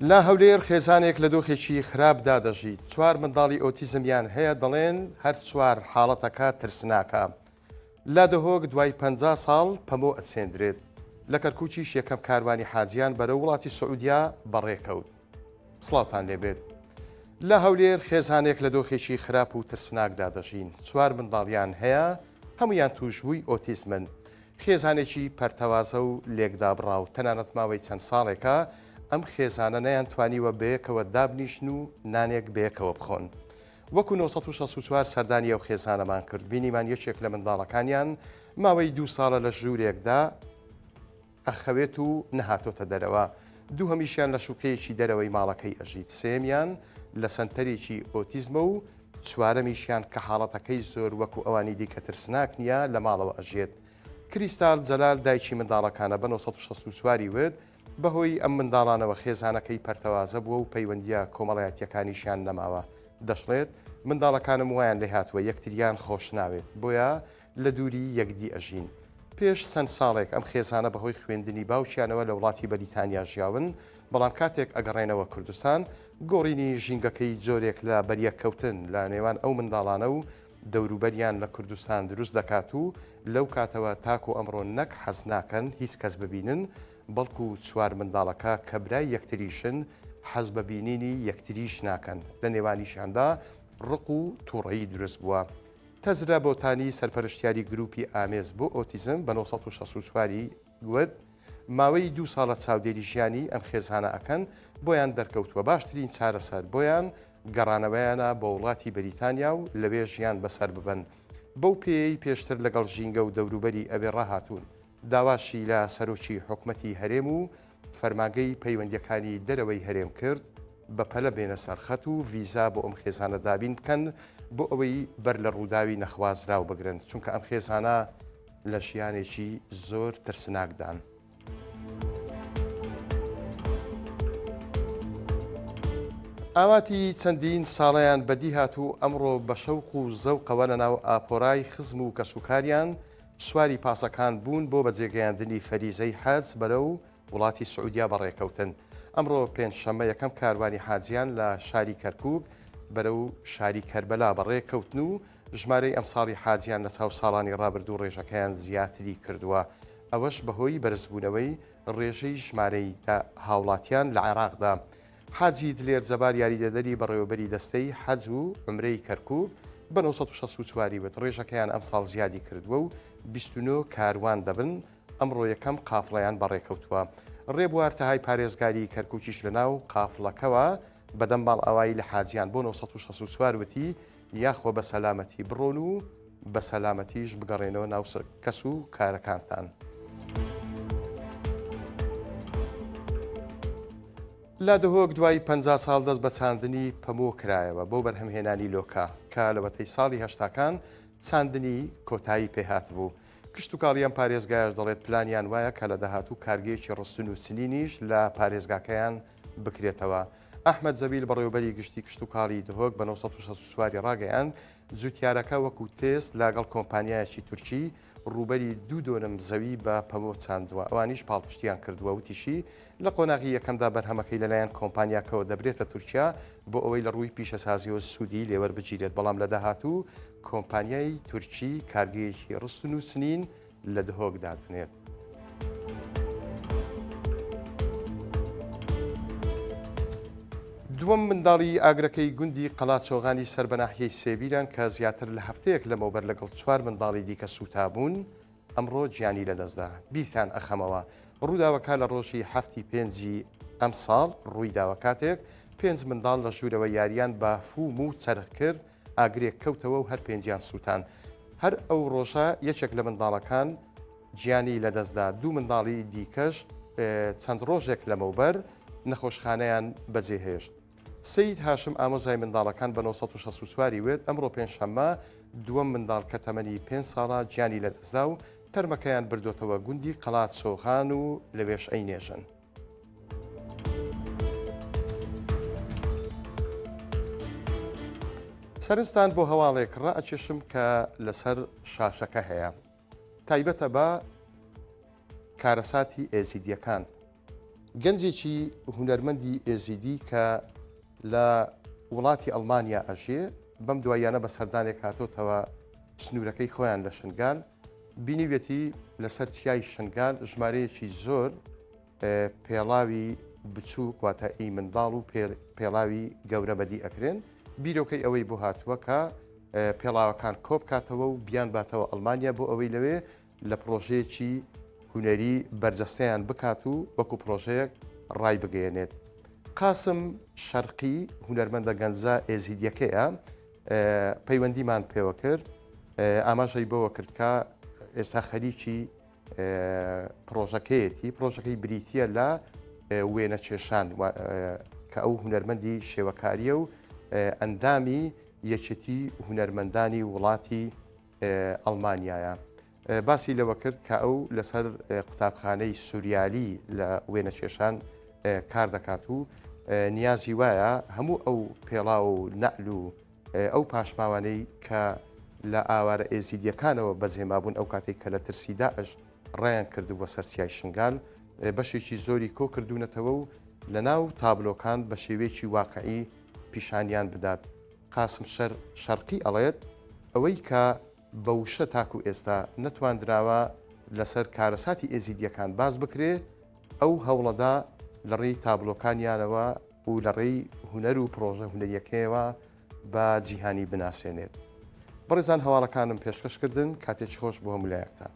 لە هەولێر خێزانێک لە دۆخێکی خراپدا دەژیت، چوار منداڵی ئۆتیزمیان هەیە، دەڵێن هەر چوار حاڵەتەکە ترسناکە. لە دهۆک دوای 50 ساڵ پەمۆ ئەچێندرێت. لە کەرکوکیش یەکەم کاروانی حاجیان بەرەو وڵاتی سعودیا بەڕێکەوت. سڵاوتان لێبێت. لە هەولێر خێزانێک لە دۆخێکی خراپ و ترسناکدا دەژین، چوار منداڵیان هەیە، هەموویان تووشبووی ئۆتیزمن. خێزانێکی پەرتەوازە و لێکدابڕاو، تەنانەت ماوەی چەند ساڵێکە ئەم خێزانە نەیانتوانیوە بەیەکەوە دابنیشن و نانێک بەیەکەوە بخۆن. وەکو 964 سەردانی ئەو خێزانەمان کرد، بینیمان یەکێک لە منداڵەکانیان ماوەی دوو ساڵە لە ژوورێکدا ئەخەوێت و نەهاتۆتە دەرەوە، دووهەمیشیان لە شوقەیەکی دەرەوەی ماڵەکەی ئەژیت، سێیەمیان لە سەنتەرێکی ئۆتیزمە و چوارەمیشیان کە حاڵەتەکەی زۆر وەکو ئەوانی دیکە ترسناک نییە لە ماڵەوە ئەژیێت. کریستال جەلال دایکی منداڵەکانە بە 964 ی وت، بەهۆی ئەم منداڵانەوە خێزانەکەی پەرتەوازە بووە و پەیوەندییە کۆمەڵایەتییەکانیشیان نەماوە. دەشڵێت، منداڵەکانم وایان لێهاتووە یەکتریان خۆشناوێت، بۆیە لە دووری یەکدی ئەژین. پێش چەند ساڵێک ئەم خێزانە بەهۆی خوێندنی باوکیانەوە لە وڵاتی بەریتانیا ژیاون، بەڵام کاتێک ئەگەڕێنەوە کوردستان، گۆڕینی ژینگەکەی جۆرێک لە بەریەککەوتن لە نێوان ئەو منداڵانە و دەوروبەریان لە کوردستان دروست دەکات و لەو کاتەوە تاکو ئەمڕۆ نەک حەز ناکەن هیچ کەس ببینن، بەڵکو چوار منداڵەکە کە برای یەکتریشن حەز بە بینینی یەکتریش ناکەن، لە نێوانیشیاندا ڕق و توڕەیی دروست بووە. تەزرە بۆتانی سەرپەرشتیاری گروپی ئامێز بۆ ئۆتیزم بە 964 ی وت، ماوەی دوو ساڵە چاودێری ژیانی ئەم خێزانە ئەکەن، بۆیان دەرکەوتووە باشترین چارەسەر بۆیان گەڕانەوەیانە بۆ وڵاتی بەریتانیا و لەوێ ژیان بەسەر ببەن، بەو پێیەی پێشتر لەگەڵ ژینگە و دەوروبەری ئەوێ ڕاهاتوون. داواشی لە سەرۆکی حکومەتی هەرێم و فەرمانگەی پەیوەندییەکانی دەرەوەی هەرێم کرد، بەپەلە بێنە سەر خەت و ڤیزا بۆ ئەم خێزانە دابین بکەن بۆ ئەوەی بەر لە ڕووداوی نەخوازراو بگرن، چونکە ئەم خێزانە لە ژیانێکی زۆر ترسناکدان. ئاواتی چەندین ساڵەیان بەدیهات و ئەمڕۆ بە شەوق و زەوقەوە لەناو ئاپۆرای خزم و کەسوکاریان سواری پاسەکان بوون بۆ بەجێگەیاندنی فەریزەی حەج بەرەو وڵاتی سعودیا بەڕێکەوتن. ئەمڕۆ پێنجشەممە یەکەم کاروانی حاجیان لە شاری کەرکوک بەرەو شاری کەربەلا بەڕێکەوتن و ژمارەی ئەمساڵی حاجیان لە چاو ساڵانی ڕابردوو ڕێژەکەیان زیاتری کردووە، ئەوەش بەهۆی بەرزبوونەوەی ڕێژەی ژمارەی هاوڵاتیان لە عێراقدا. حاجی دلێر جەبار یاریدەدەری بەڕێوەبەری دەستەی حەج و عومرەی کەرکوک بە 964 ی وت، ڕێژەکەیان ئەمساڵ زیادی کردووە و 29 کاروان دەبن، ئەمڕۆ یەکەم قافڵەیان بەڕێکەوتووە. ڕێبوار تەهای پارێزگاری کەرکوکیش لەناو قافڵەکەوە بەدەم ماڵئاوایی لە حاجیان بۆ 964 وتی، یاخوا بە سەلامەتی بڕۆن و بە سەلامەتیش بگەڕێنەوە ناو کەس و کارەکانتان. لە دهۆک دوای 50 ساڵ دەست بە چاندنی پەمۆ کرایەوە بۆ بەرهەمهێنانی لۆکە کە لەوەتەی ساڵی هەشتاکان چاندنی کۆتایی پێهاتبوو. کشتوکاڵی ئەم پارێزگایەش دەڵێت پلانیان وایە کە لە داهاتوو کارگەیەکی ڕستن و چنینیش لە پارێزگاکەیان بکرێتەوە. ئەحمەد جەمیل بەڕێوەبەری گشتی کشتوکاڵی دهۆک بە 964 ی ڕاگەیاند، جوتیارەکە وەکو تێست لاگەڵ کۆمپانیایەکی تورکی ڕووبەری دوو دۆنم زەوی بە پەمۆ چاندووە، ئەوانیش پاڵپشتیان کردووە، وتیشی، لە قۆناغی یەکەمدا بەرهەمەکەی لەلایەن کۆمپانیاکەوە دەبرێتە تورکیا بۆ ئەوەی لە ڕووی پیشەسازیەوە سوودی لێوەربگیرێت، بەڵام لە داهاتوو کۆمپانیای تورکی کارگەیەکی ڕستن و چنین لە دهۆک دادەنێت. دووەم منداڵی ئاگرەکەی گوندی قەڵاچۆغانی سەر بە ناحیەی سێبیران کە زیاتر لە هەفتەیەک لەمەوبەر لەگەڵ چوار منداڵی دیکە سووتابوون، ئەمڕۆ گیانی لەدەستدا. بیرتان ئەخەمەوە ڕووداوەکە لە ڕۆژی حەفتی پێنجی ئەمساڵ ڕوویداوە کاتێک پێنج منداڵ لە ژوورەوە یاریان بە فووم و چەرخ کرد، ئاگرێک کەوتەوە و هەر پێنجیان سووتان. هەر ئەو ڕۆژە یەکێک لە منداڵەکان گیانی لەدەستدا، دوو منداڵی دیکەش چەند ڕۆژێک لەمەوبەر نەخۆشخانەیان بەجێهێشت. سەید هاشم ئامۆزای منداڵەکان بە 964 ی وت، ئەمڕۆ پێنجشەممە دووەم منداڵ کە تەمەنی پێنج ساڵە گیانی لەدەستدا و تەرمەکەیان بردۆتەوە گوندی قەڵاچۆغان و لەوێش ئەینێژن. سەرنجتان بۆ هەواڵێک ڕائەکێشم کە لەسەر شاشەکە هەیە تایبەتە بە کارەساتی ئێزیدیەکان. گەنجێکی هونەرمەندی ئێزیدی کە لە وڵاتی ئەڵمانیا ئەژێ، بەم دواییانە بە سەردانێک هاتۆتەوە سنوورەکەی خۆیان لە شنگال، بینیویەتی لەسەر چیای شنگال ژمارەیەکی زۆر پێڵاوی بچووک واتە ئی منداڵ و پێڵاوی گەورە بەدی ئەکرێن، بیرۆکەی ئەوەی بۆ هاتووە کە پێڵاوەکان کۆبکاتەوە و بیانباتەوە ئەڵمانیا بۆ ئەوەی لەوێ لە پڕۆژەیەکی هونەری بەرجەستەیان بکات و وەکو پڕۆژەیەک ڕایبگەیەنێت. قاسم شەرقی هونەرمەندە گەنجە ئێزیدیەکەیە پەیوەندیمان پێوە کرد ئاماژەی بەوە کرد کە ئێستا خەریکی پڕۆژەکەیەتی پڕۆژەکەی بریتە لە وێنە کێشان کە ئەو هونەرمەندی شێوەکاریە و ئەندامی یەکێتی هونەرمەندانی وڵاتی ئەڵمانیایە. باسی لەوە کرد کە ئەو لەسەر قوتابخانەی سوریالی لە وێنەکێشان کار دەکات و نیازی وایە هەموو ئەو پێڵاو و نەعل و ئەو پاشماوانەی کە لە ئاوارە ئێزیدیەکانەوە بەجێمابوون ئەو کاتێک کە لە ترسی داعش ڕایان کردبووە سەر چیای شنگال بەشێکی زۆری کۆ کردوونەتەوە و لە ناو تابلۆکان بە شێوەیەکی واقعی پیشانیان بدات. قاسم شەرقی ئەڵێت، ئەوەی کە بە وشە تاکو ئێستا نەتواندراوە لەسەر کارەساتی ئێزیدییەکان باس بکرێ، ئەو هەوڵەدا لە ڕێی تابلۆکانیانەوە و لە ڕێی هونەر و پڕۆژە هونەرییەکەیەوە بە جیهانی بناسێنێت. بەڕێزان هەواڵەکانم پێشکەش کردن، کاتێکی خۆش بۆ هەموو لایەکتان.